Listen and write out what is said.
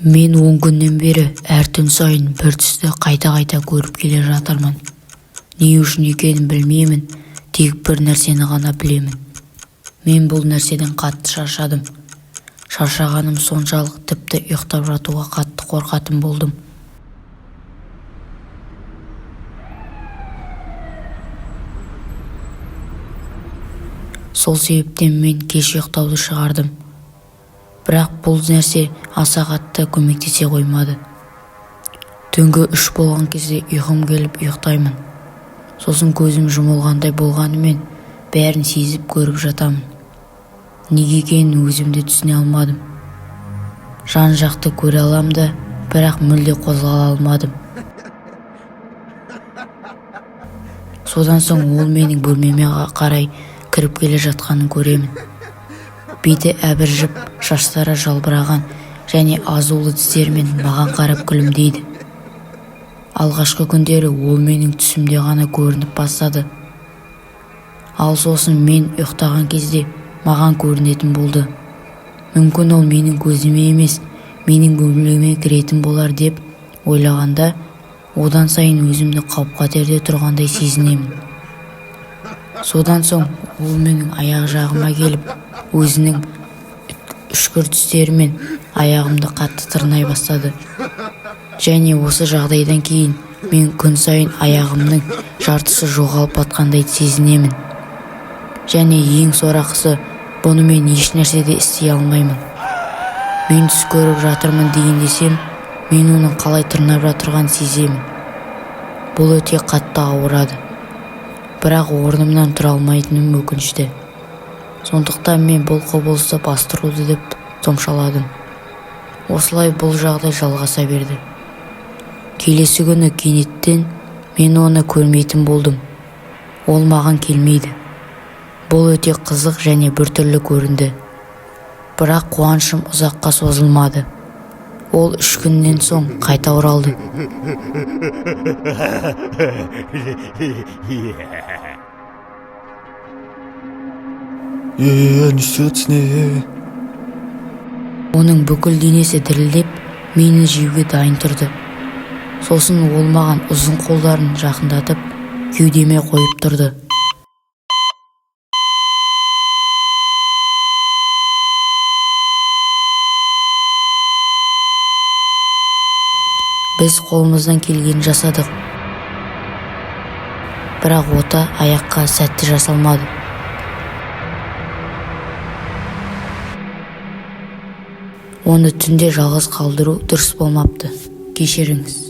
Мен 10 күннен бері әр түн сайын бір түсті қайта-қайта көріп келе жатырмын. Не үшін екенін білмеймін, тек бір нәрсені ғана білемін. Мен бұл нәрседен қатты шаршадым. Шаршағаным соншалық, тіпті ұйықтап жатуға қатты қорқатын болдым. Сол себептен мен кеш ұйықтауды шығардым. Бірақ бұл нәрсе аса қатты көмектесе қоймады. Түнгі 3 болған кезде ұйқым келіп ұйықтаймын. Сосын көзім жұмылғандай болғанымен бәрін сезіп көріп жатамын. Неге екенін өзім де түсіне алмадым. Жан-жақты көре алам да, бірақ мүлде қозғала алмадым. Содан соң ол менің бөлмеме қарай кіріп келе жатқанын көремін. Беті әбіржіп, шаштары жалбыраған және азулы тістерімен маған қарап күлімдейді. Алғашқы күндері ол менің түсімде ғана көрініп бастады. Ал сосын мен ұйықтаған кезде маған көрінетін болды. Мүмкін ол менің көзіме емес, менің бөлмеме кіретін болар деп ойлағанда, одан сайын өзімді қауіп-қатерде тұрғандай сезінемін. Содан соң ол менің аяқ жағыма келіп, өзінің үшкір тістерімен аяғымды қатты тырнай бастады. Және осы жағдайдан кейін мен күн сайын аяғымның жартысы жоғалып батқандай сезінемін. Және ең сорақысы, бұны мен еш нәрсе де істей алмаймын. Мен түс көріп жатырмын дейін десем, мен оның қалай тырнап жатырғанын сеземін. Бұл өте қатты ауырады. Бірақ орнымнан тұра алмайтыным өкінішті. Сондықтан мен бұл құбылысты бастыруды деп томшаладым. Осылай бұл жағдай жалғаса берді. Келесі күні кенеттен мен оны көрмейтін болдым. Ол маған келмейді. Бұл өте қызық және біртүрлі көрінді. Бірақ қуанышым ұзаққа созылмады. Ол 3 күннен соң қайта оралды. Е, не істеп жатсың, е? Оның бүкіл денесі дірілдеп, мені жеуге дайын тұрды. Сосын ол маған ұзын қолдарын жақындатып, кеудеме қойып тұрды. Біз қолымыздан келгенін жасадық. Бірақ ота аяққа сәтті жасалмады. Оны түнде жалғыз қалдыру дұрыс болмапты. Кешіріңіз.